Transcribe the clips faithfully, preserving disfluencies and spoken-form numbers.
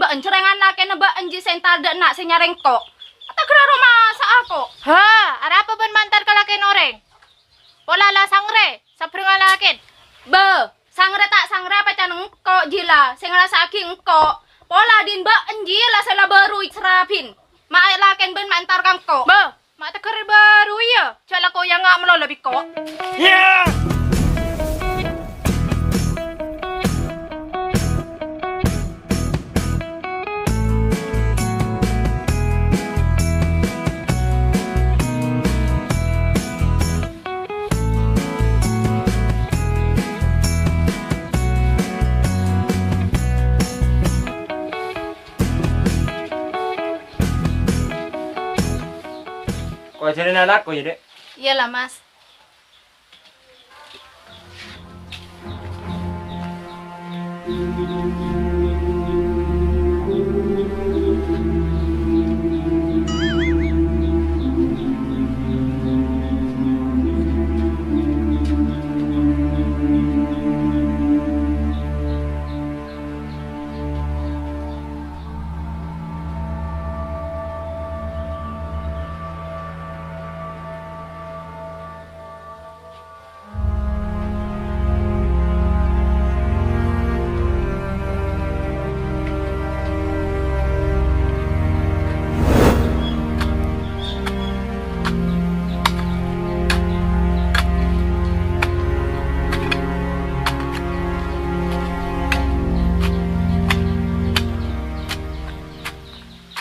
Enjârângan lakèna bâ'en jiyâ sè entar dâ' enna' sè nyarè engko'. Atagher aro masa'a ko'. Ha, arapa bâ'en ma' entar ka lakèna orèng? Pola la sangre, sabbhârângnga lakèn. Bâ, sangre ta' sangre apa can engko' jiyâ la, sè ngarassa'aghi engko'. Pola dhin bâ'en jiyâ la sè la bâru èserrabhin. Ma' lakèn bâ'en ma' entar ka engko'. Bâ, ma' tagher bâru iyâ, jhâ' la koyanga' malolo bi' ko'. Iyâ! Ko' jhâlân alako, yâ, Dek? Iyâ la, Mas.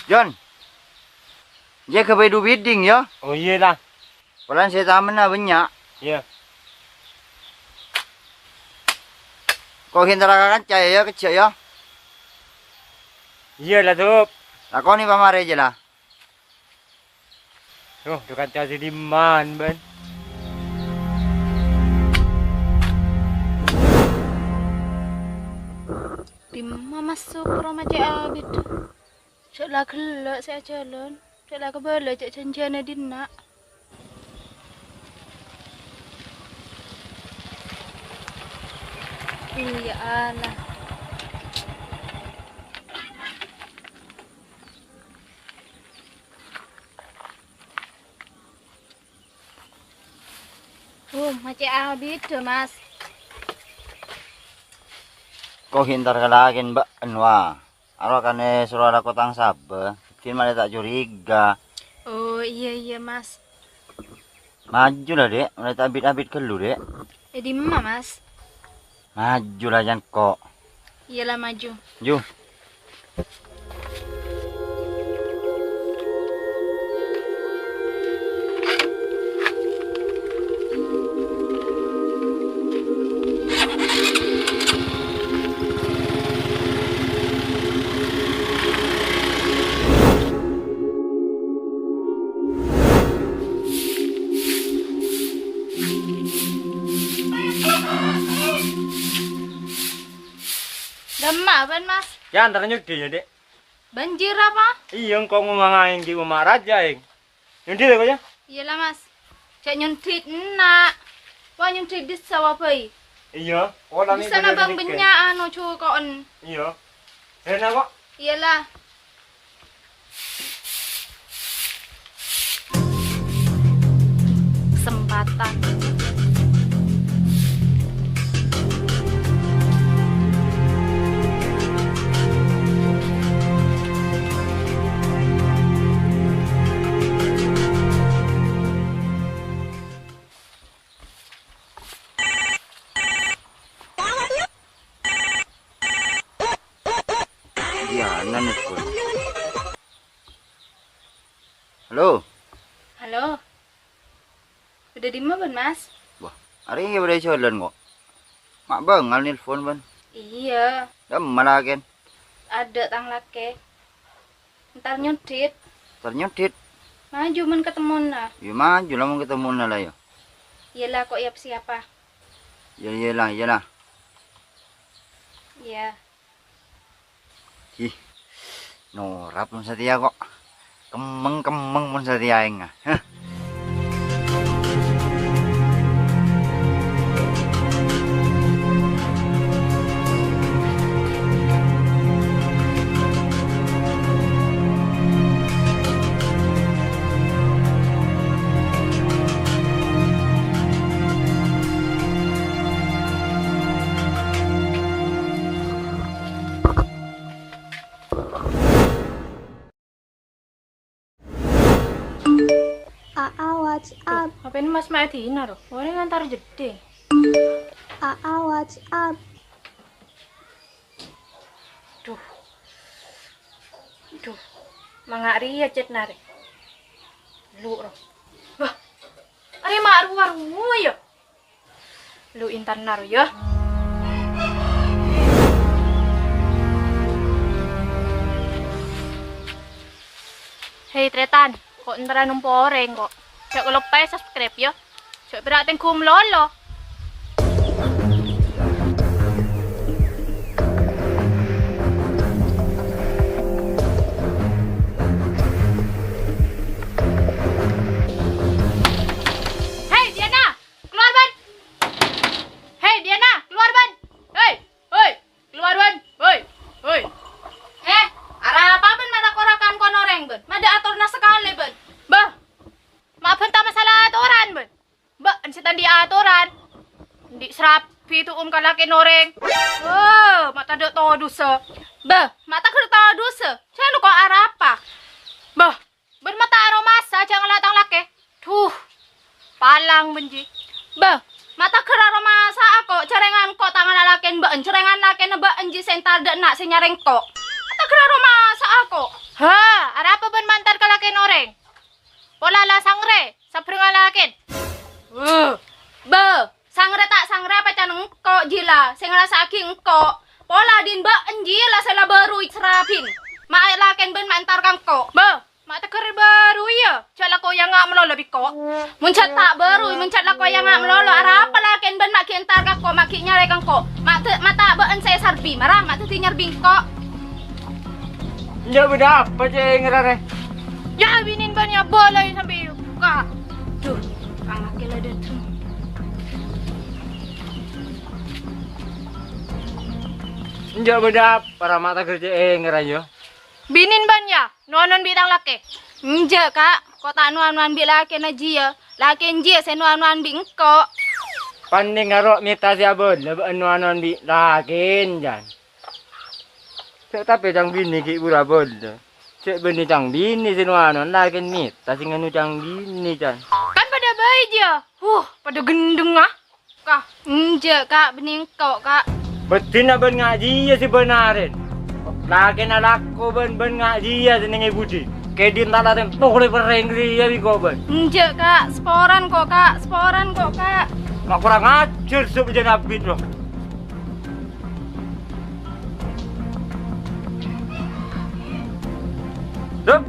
Jon, jâgâ bâi du biding, yâ. Oh, iyâ, la. Polana sè tamenna bânnya'. Iyâ. Ko' ghi' entara ka kanca, yâ, kejjhâ', yâ. Iyâ, la, Sob. Lakonè pamarè jâ, la. Duh, du kanca sè dimman, bân. Dimma maso' ka roma Cè' Abit? Jhâ' la ghellâ' sè ajhâlân, jhâ' la kabâlâ jhâ' jhânjhiyân è dinna'. Iyâ Allah. Oh, ma' Cè' Abit, Mas. Ko' ghi' entar ka lakèn bâ'en, wa. Aro kanè soro alako tang sabâ, ghi' malè ta' curiga. Oh, iyâ, iyâ, Mas. Maju la, Dek, malè ta' abit-abit ghâllu, Dek. È dimma, Mas? Maju la, jhân ko'. Iyâ la, maju. Ju. Dimma bâ'en, Mas? Yâ, entar nyodi yâ, Dek. Bânjir apa? Iyâ, engko' ngomong aèng ghi' omah rajâ, aèng. Nyondhi, yâ, Ko', yâ? Iyâ la, Mas. Jhâ' nyondhi enna'. Wa nyondhi dissa' wa bhâi. Iyâ, pola mè' dissa' bâdâ nabâng sedikit. Bânnya' anu, juko'en. Iyâ. Rena, Ko'? Iyâ la. Kesempatan. Iya, nan itu. Halo. Halo. Bâdâ dimma bâ'en, Mas? Wah, arèya bâdâ è jhâlân, ko'. Ma' bângal nelpon bâ'en. Iyâ. Dimma lakèn? Adâ' tang lakè. Entar nyondhi. Entar nyondhi? Maju mon katemmona. Iyâ, maju la mon katemmona la, yâ. Iyâ la, ko' yap-siyapa. Iyâ, iyâ la, iyâ la. Iyâ. Hi, norap mon satèya, ko'. Kemmeng-kemmeng mon satèya aèngnga. Hah. Duh, H P-na Mas Ma'dina, roh. Orèng ngantar jeddhing. Aa, what's up? Duh. Duh. Manga' rèya chat-na rè. Lu, roh. Wah. Arè ma' rowa-rowa, yâ. Lu entarna, roh, yâ. Hei, tarètan. Ko' entara nompo orèng, ko'. Jhâ' kaloppaè subscribe, yâ. Jhâ' pèra' tèngghu malolo. Hei, Diana! Keluar, bân! Hei, Diana! Keluar, bân! Hei! Hei! Keluar, bân! Hei! Hei! Eh, arapa bân ma' tako' ra-kan-kon orèng, bân? Ma' dâ' atorra sakalè, bân! Bâh! Ma' bân ta' masalah atoran, bân? Bâ'na sè ta' andi' atoran. Andi' srabi tu'um ka lakèna orèng. Oh, ma' tadâ' todusâ. Bâh, ma' taghâr todusâ. Sè lo ko' arapa? Bâh, bân ma' ta' aromasa jhâ' ngala' tang lakè. Duh, palang bânji. Bâh, ma' taghâr aromasa'a ko', jhârèngan ko' ta' ngala' lakèna bâ'na, jhârèngan lakèna bâ'na jiyâ sè entar dâ' enna' sè nyarèng ko'. Ma' taghâr aromasa'a ko'. Ha, arapa bân ma' entar ka lakèna orèng? Pola la sangrè, sabbhârângnga lakèna. Wuh, bâh, sangrè ta' sangrè apa can engko' jiyâ la, sè ngarassa'aghi engko'. Pola dhin bâ'na jiyâ la sè la bârui srabina. Ma' lakèna bân ma' entar ka engko'. Bâh, ma' taghâr bârui, yâ, jhâ' la ko' èyanga' malolo bi' ko'. Mon jhâ' ta' bârui, mon jhâ' la ko' èyanga' malolo, arapa lakèna bân ma' ghi' entar ka ko', ma' ghi' nyarè ka engko'. Ma' ta-, ma' ta' bâ'na sè èsarbi, mara ma' dhâddhi nyarbi engko'. Enjâ' bâdâ apa, Cèng, ra rè? Yâ, binèna bân yâ, bâlâi sampè' buka. Duh, tang lakè la dâteng. Enjâ' bâdâ apa, ra ma' taghâr Cèng, ra yâ? Binèna bân yâ, no-anon bi' tang lakè? Enjâ', Ka', ko' ta' no-anowan bi' lakèna jiyâ. Lakèna jiyâ sè no-anowan bi' engko'. Panèng aro' mèta sè abâlâ bâ'na no-anowan bi' lakèna, Jan. Cè' tapè cang binè ghi' buru abâlâ. Cè' bânnè cang binè sè no-anowan lakèna mèta sè nganu cang binè, Jan. Kan padâ bhâi jiyâ. Huh, padâ ghendhengnga. Ka, enjâ', Ka', bânnè engko', Ka'. Bâddhina bân nga' jiyâ sè bân arèn. Lakèna lako bân, bân nga' jiyâ sè nèngè budi. Kèdhin ta' latèn tolè perrèng rèya bi' ko' bân. Enjâ', Ka', saporana ko', Ka', saporana ko', Ka'. Ma' korang ajhâr sop jân abit, lo. Duh.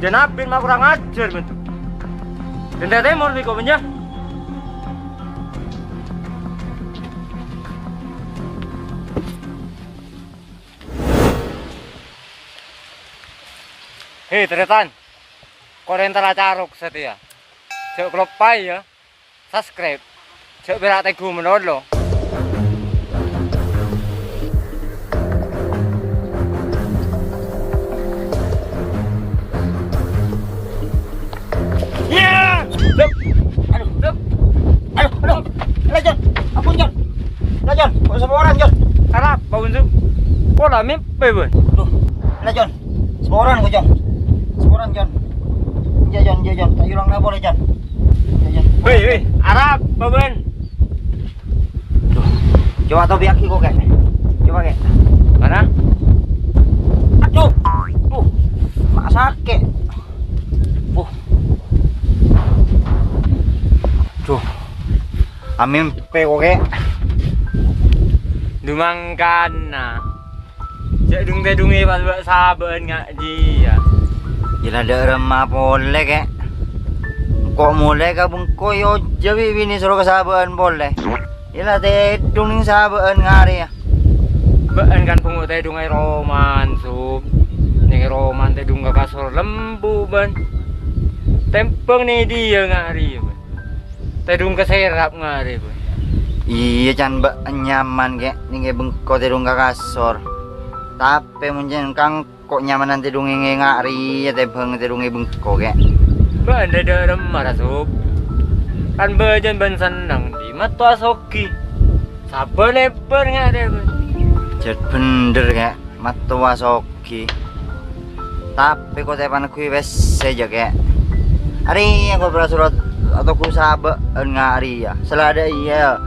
Jân abit ma' korang ajhâr, bân. Dendra Tèmor bi' ko' bân, yâ. Hei, tarètan. Korèng tara carok satèya. Jhâ' kaloppaè, yâ. Subscribe. Jhâ' pèra' tèngghu malolo. Yâ! Duh! Aduh, duh! Aduh, aduh! Ella, Jon! Ampon, Jon! Ella, Jon! Ko' saporana, Jon! Arapa, Bun, Su? Pola mèmpè, Bun. Duh! Ella, Jon! Saporana, ko', Jon! Saporana, Jon! Iyâ, Jon, iyâ, Jon! Ta' èolangana polè, Jon! Iyâ, Jon! Wèh, wèh! Arapa, Bun? Duh, coba tobi'aghi ko', Kè. Coba, Kè. Mana? Aduh. Uh, ma' sakè'. Uh. Duh. Amèmpè ko', Kè. Dumangkana. Jhâ' dung-tèdungnga pas bâ'-sabâ'ân nga' jiyâ. Ella dâ' remma polè, Kè. Ko' molè ka bengko, yâ, ojjhâ bi' binè soro ka sabâ'ân polè. Ella tèdung nèng sabâ'ân ngarè, yâ. Bâ'ân kan bângo tèdung è roman, Sob. Nèng è roman tèdung ka kasor lembu, bân. Tèmbhâng nè' dhiyâ ngarè, bân. Tèdung ka sèrap ngarè, bân. Iyâ, can bâ'ân nyaman, Kè, nèng è bengko tèdung ka kasor. Tapè mon can kang Ko' nyamanan tèdung è nga' rèya tèmbhâng tèdung è bengko, Kè. Bâ'ân dâ' remma ra, Sob. Kan bâjâna bân senneng, dhi' mattowa soghi. Sabbhân èbâr nga' rèya, bân. Jhât bhendher, Kè. Mattowa soghi. Tapè ko' tè paneggu'i pèssè jâ, Kè. Arèya ko' pera-soro atoko sabâ'ân nga' arèya. Sala dâ' iyâ,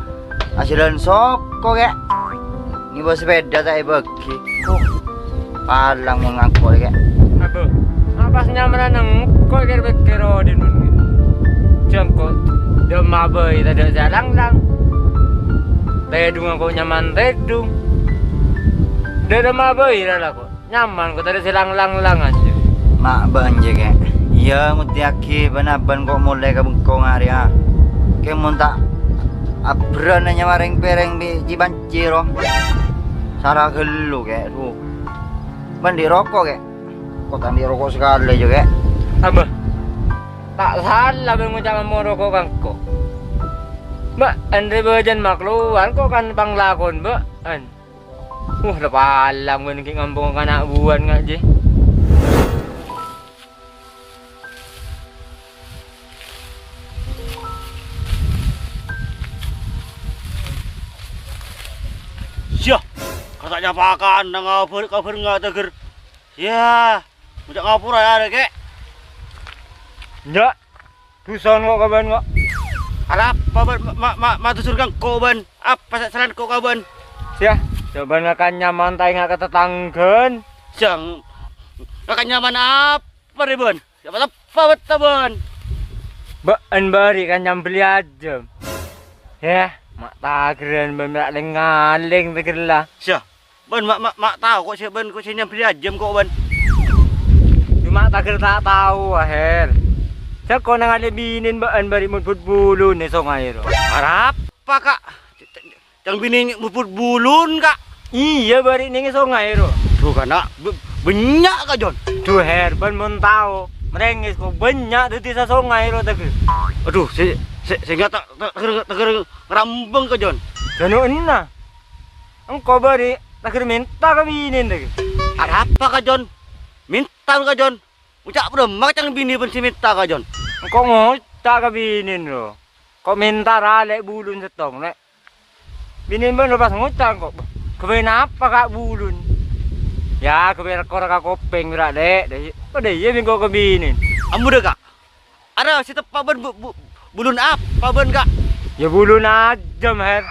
ajhâlân soko, Kè'. Ngibâ sepèda ta' èbâghi. Huh, palang mon ngangko', Kè'. Abbâ, apa sè nyamana engko' kèr-pèkkèr odhi' mon, Kè'? Jâ' engko' dâ' emma bhâi tadâ' sè lang-lang. Tèdung engko' nyaman tèdung. Dâ' emma bhâi ra lako. Nyaman, ko' tadâ' sè lang-lang-lang, anjir. Ma' bâ'ân jâ, Kè'. Iyâ, ngodiyâghi bân-abân ko' molè ka bengko nga' arèya. Kè' mon ta' aberrâ' nanya marèng-pèrèng bi' ji-panji, ro. Sala ghâllu, Kè'. Duh. Bâ'ân andi' roko', Kè'? Ko' ta' andi' roko' sakalè jâ, Kè'. Abbâ. Ta' sala bâ'ân ngoca' mammo roko' ka engko'. Bâ'ân rè bâjâna makalowar ko' kan panglakon bâ'ân. Uh, la palang bâ'ân ghi' ngampong kana' buwân nga' jiyâ. Yah, kata' nyapakan nang kabhâr, kabhâr nga' tèghâr. Yah, ngoca' ngapora yâ, Kè'. Enjâ'. Duson ko' ka bâ'ân ko'. Arapa bâ'ân ma-, ma-, ma-, madusur ka engko' bâ'ân? Apa sè salana ko' ka bâ'ân? Yah, jhâ' bâ'ân ngakan nyaman ta' enga' ka tatangghâna. Jhâ' ngakan nyaman apa rè bâ'ân? Sapa teppa' betta bâ'ân? Bâ'ân bâri' kan nyambelli ajâm. Yah, ma' tagherrân bâ'ân mèra lèng-ngalèng tagherrâ. Yah, Bâ'ân ma', ma', ma' tao ko' sè bâ'ân ko' sè nyambelli ajâm ko' bâ'ân. Coma tagher ta' tao, Aher. Sè ko' nangalè binèn bâ'ân bâri' mutbut bulun è songay ro. Arapa, Ka'? Cang binè mutbut bulun, Ka'? Iyâ, bâri' nèng è songay ro. Duh, kana' b-, bânnya', Ka' Jon. Duh, Her, bâ'ân mon tao, marèngès ko' bânnya' dhâddhi sasongay ro tagher. Adhu, sè, sè, sènga' ta', ta', tagher, tagher ngrambâng, Ka' Jon. Jhâ' no enna. Engko' bâri' tagher mènta ka binèn, tagher. Arapa, Ka' Jon? Mènta, Ka' Jon? Ngoca' bârâmma ca'na binè bâ'ân sè mènta, Ka' Jon? Engko' ngoca' ka binèn, ro. Ko' mènta ra lè' bulun sèttong, lè'. Binèn bâ'ân ro pas ngoca' engko', "Ghâbây napa, Ka', bulun?" Yâ, ghâbây rèkor ka kopèng, ra, lè'. Padâ iyâ bi' engko' ka binèn. Ambu dâ', Ka'. Arapa sè teppa' bâ'ân bu-, bu-, bulun apa bâ'ân, Ka'? Yâ, bulun ajâm, Her.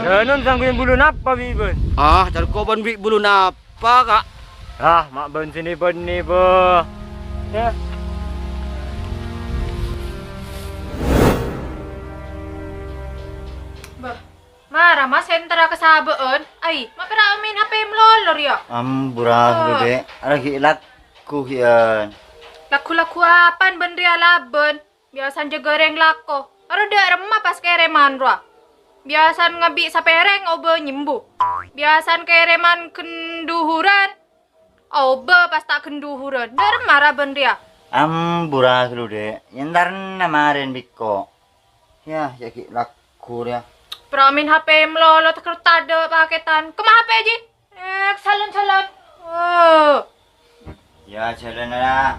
Jhâ' no sangghuy bulun apa bi' bâ'ân? Ah, ca'na ko' bâ'ân bi' bulun apa, Ka'? Ah, ma' bâ'ân sè nèbâ-nèbâ. Yâ. Bâh, mara, Mas, èntara ka sabâ'ân. Ai, ma' pèra' maèn H P malolo rèya? Ampura, Oh. Dek. Arèya ghi' lagghu, ghi'ân. Lagghu-lagghu apaan bâ'ân rèya labân? Biyasana jâgâ rèng lako. Aro dâ' remma pas kèrèman rowa. Biyasana ngabi' sapèrèng obâ nyembu. Biyasana kèrèman ghendhuhuran, obâ pas ta' ghendhuhuran. Dâ' remma ra bâ'ân rèya? Ampura ghâllu, Dek. Èntarana marèn bi' engko'. Yâ, yâ ghi' lagghu rèya. Pèra' maèn H P malolo, tagher tadâ' pakètan. Kemma H P, Ji? Eh, salon-salon. Oh. Yâ, jhâlân, Ra.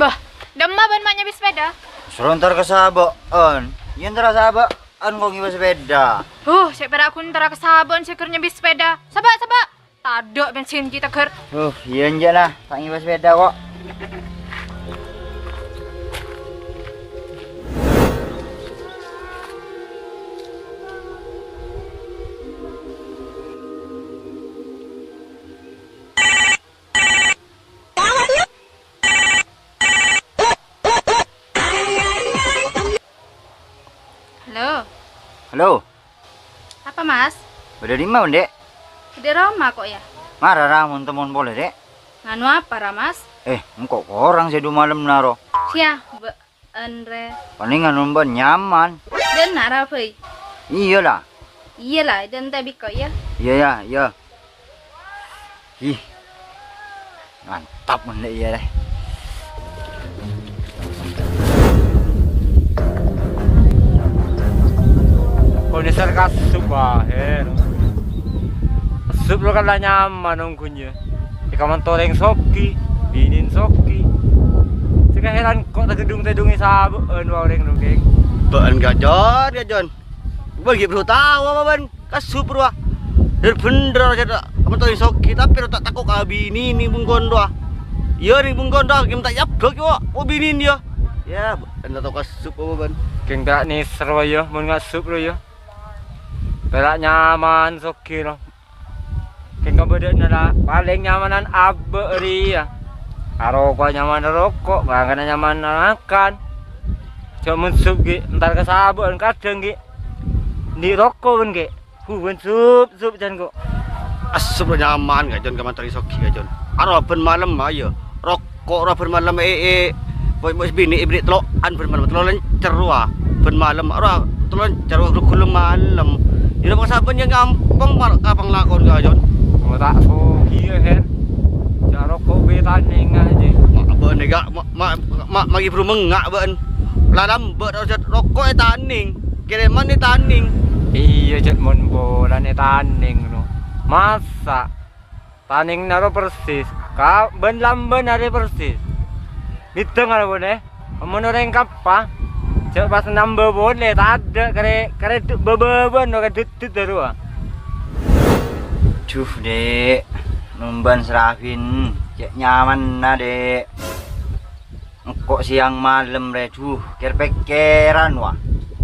Bâh, dâ' emma bâ'ân ma' nyabis sepèda? Soro èntar ka sabâ'ân. Yâ, èntar ka sabâ'ân ko' ngibâ sepèda. Huh, sè pèra' ghun èntar ka sabâ'ân sè ghâr nyabis sepèda. Sabâ', sabâ'. Tadâ' bensin, Ji, tagher. Oh, iyâ, enjâ' la. Ta' ngibâ sepèda, ko'. Halo. Halo. Apa, Mas? Bâdâ è dimma, Dek? Bâdâ è roma ko', yâ. Mara ra mon-temmon polè, Dek. Nganu apa ra, Mas? Eh, engko' korang sè du malemma ro. Siyah, bâ'ân rè. Palèng nganu bâ'ân nyaman. Dâ' enna' ra bhâi. Iyâ la. Iyâ la, dâ' ente bi' ko', yâ. Iyâ, yâ, iyâ. Ih, mantap mon lè' iyâ, lè'. Kondisi kasub, Aher. Kasub lo' kan la nyaman ongghuna. È kamanto orèng soghi, binèn soghi. Sè kaheran ko' taghendhung-tèdhungè sabâ'ân wa orèng lo', Keng. Bâ'ân ghi' Jon, ghi' Jon. Bâ'ân ghi' bhuru tao apa bâ'ân? Kasub rowa. Dhâr-bhendhâr jhâ' ta' kamantan soghi, tapè ta' tako' ka binèna bungkon rowa. Iyâ, rèng bungkon rowa, ghi' ta' nyabâ' kèya, ko' binèna iyâ. Yâ, bâ'na tao kasup apa, bân? Kèng ta' nèser rowa iyâ, mon ngasup rowa iyâ. Pèra' nyaman soghi rowa. Kèng kabâdâ'ânna la palèng nyamanan abâ' rèya. Aroko nyaman aroko, ngakana nyaman ngakan. Jhâ' mon sup ghi' entar ka sabâ'ân kadhâng ghi'. Andi' roko bân ghi'. Hu, bân sup-sup jhân ko'. Asup la nyaman ka jhân kamantan soghi ka jhân. Aro bân malem ayo. Roko ro bân malem e, e. Bo', bo' binè binè tello'an bân malem tello lencer rowa. Bân malem aro tello lencer rowa gulem malem. Iyâ pas sabbhân iyâ gampang mar-, kapang lakon ka jhân. Mo ta' soghi iyâ, Hen. Jhâ' roko bâi tanèng ajâ. Ma' bâ'na ga', ma', ma', ma', ma' ghi' buru mengnga' bâ'na. La lambâ' ro jhât roko ètanèng. Kèrèman ètanèng. Iyâ, jhât mon polana ètanèng, no. Masa' tanèngnga ro persis, ka bân lambâna rè persis. Bidhâng arè bân, eh. Mon orèng kappa, jhâ' pas nambâ polè, tadâ' karè, karè bâ-bâbâna, no, kadhut-dhut rowa. Duh, Dek. Nombân Serafin, cè' nyamanna, Dek. Engko' sèyang malem rè, duh, kèr-pèkkèran, wa.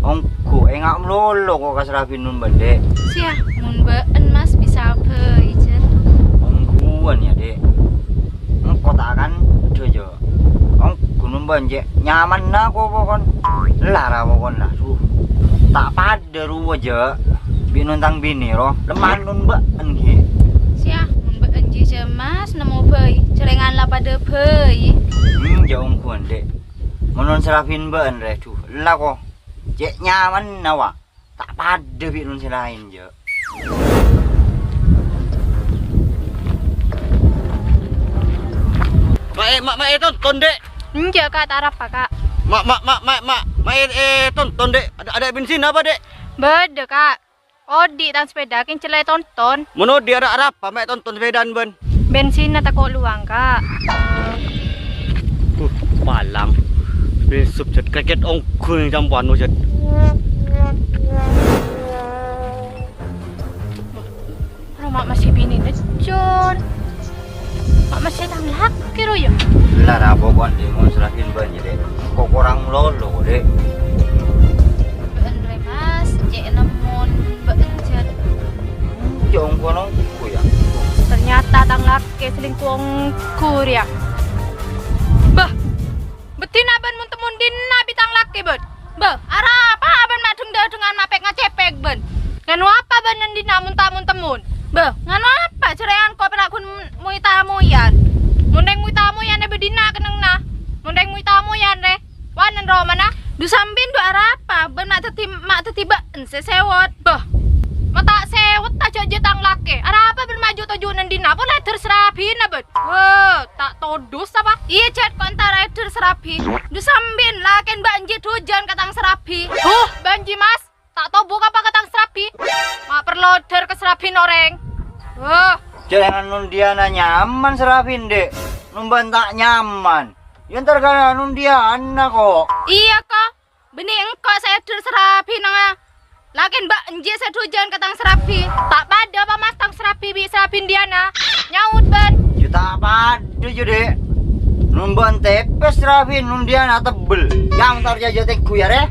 Ongghu, enga' malolo ko' ka Serafin nombân, Dek. Siya, mon bâ'en, Mas, bisa bhâi, jhât. Ongghuwân, yâ, Dek. Engko' ta' kandhâ, jhâ'. Ongghu nombân, cè' nyamanna ko' pokon. Lara pokon, la, duh. Ta' padâ rowa, jhâ'. Bi' non tang binè, ro. Lemman non bâ'en, ghi. Siya, mon bâ'en, jhi, jhâ', Mas, nemmo bhâi. Cèrèngan la padâ bhâi. Hmm, jhâ' ongghuwân, Dek. Mon non Serafin bâ'en rè, duh, ella ko. Cè' nyamanna, wa. Ta' padâ bi' non sè laèn, jhâ'. Ma', eh, ma', ma', eh, tonton, Dek. Enjâ', Ka', ta' arapa, Ka'. Ma', ma', ma', ma', ma', ma', eh, eh, tonton, Dek. Adâ', adâ' bensin apa, Dek? Bâdâ, Ka'. Odi' tang sepèda, kèng cella ètonton. Mon odi' arapa, ma' ètonton sepèdana bân. Bensinna tako' lowang, Ka'. Uh, palang. Besok jhât krèkèt ongghu neng campo anu jhât. Ro ma' massè binèna, Jon. Ma' massè tang lakè, ro, yâ? Lara pokon, Dek, mon Serafin bâ'en, Dek. Ko' korang malolo, Dek. Bâ'en rè, Mas, cè' nemmon bâ'en jhât. Jhâ' ongghu-ongghu, yâ. Ternyata tang lakè selingkuh ongghu rèya. Bâh, bâddhina bân mon-temmon dinna' bi' tang lakè bân. Bâh, arapa bân ma' dheng-dhâdhengan ma' pèk-ngacepèk bân? Nganu apa bân neng dinna' mon ta' mon-temmon? Bâh, nganu apa jhârèyan ko' pèra' ghun moy-tamoyan? Mon rèng moy-tamoyan è bâdina kennengnganna. Mon rèng moy-tamoyan rè, wa neng romana. Dhu sampèyan dhu arapa bân ma' dhâddhi, ma' dhâddhi bâ'en sè sèwot? Bâh, ma' ta' sèwot ta' jhâ' jhâ' tang lakè. Arapa bân ma' ju-toju' neng dinna'? Polè dhâr Serafina bân. Wah, ta' todus apa? Iyâ, jhât ko' entara èdhâr Serabi. Dhu sampèyan lakèn bâ'en jhi dhujân ka tang Serabi. Huh, bâ'en jhi, Mas. Ta' tobu apa ka tang Serabi? Ma' parlo dhâr ka Serabina orèng. Huh. Jhâ' neng Nundiana nyaman Serabina, Dek. Neng bâ'en ta' nyaman. Yâ entar ka Nundiana ko'. Iyâ, ko'. Bânnè engko' sè èdhâr Serabi nanga. Lakèn bâ'en jhi sè dhujân ka tang Serabi. Ta' padâ apa, Mas, tang Serabi bi' Serabina Diana? Nyaot bân. Yâ ta' padâ, yâ, Dek. Neng bâ'en tèpès Serabina, neng Diana tebbel. Yâ, entar jhâ' jhâ' tèngghu, yâ, rè.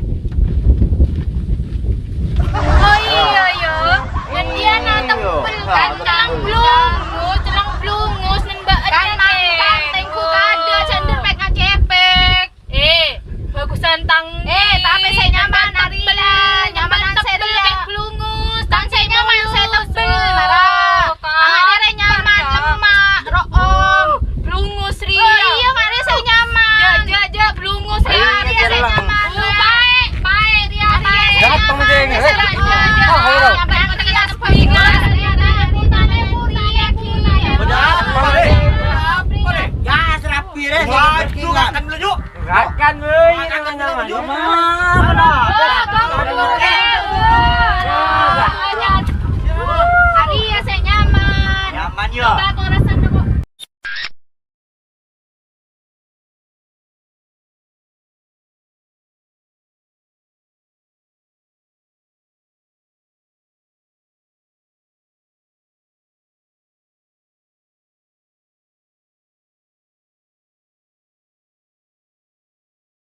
Oh, iyâ, yâ. Neng Diana tebbel, kan, celang blungus, celang blungus, neng bâ'en kan, kan, tèngghu kadâ', jhâ'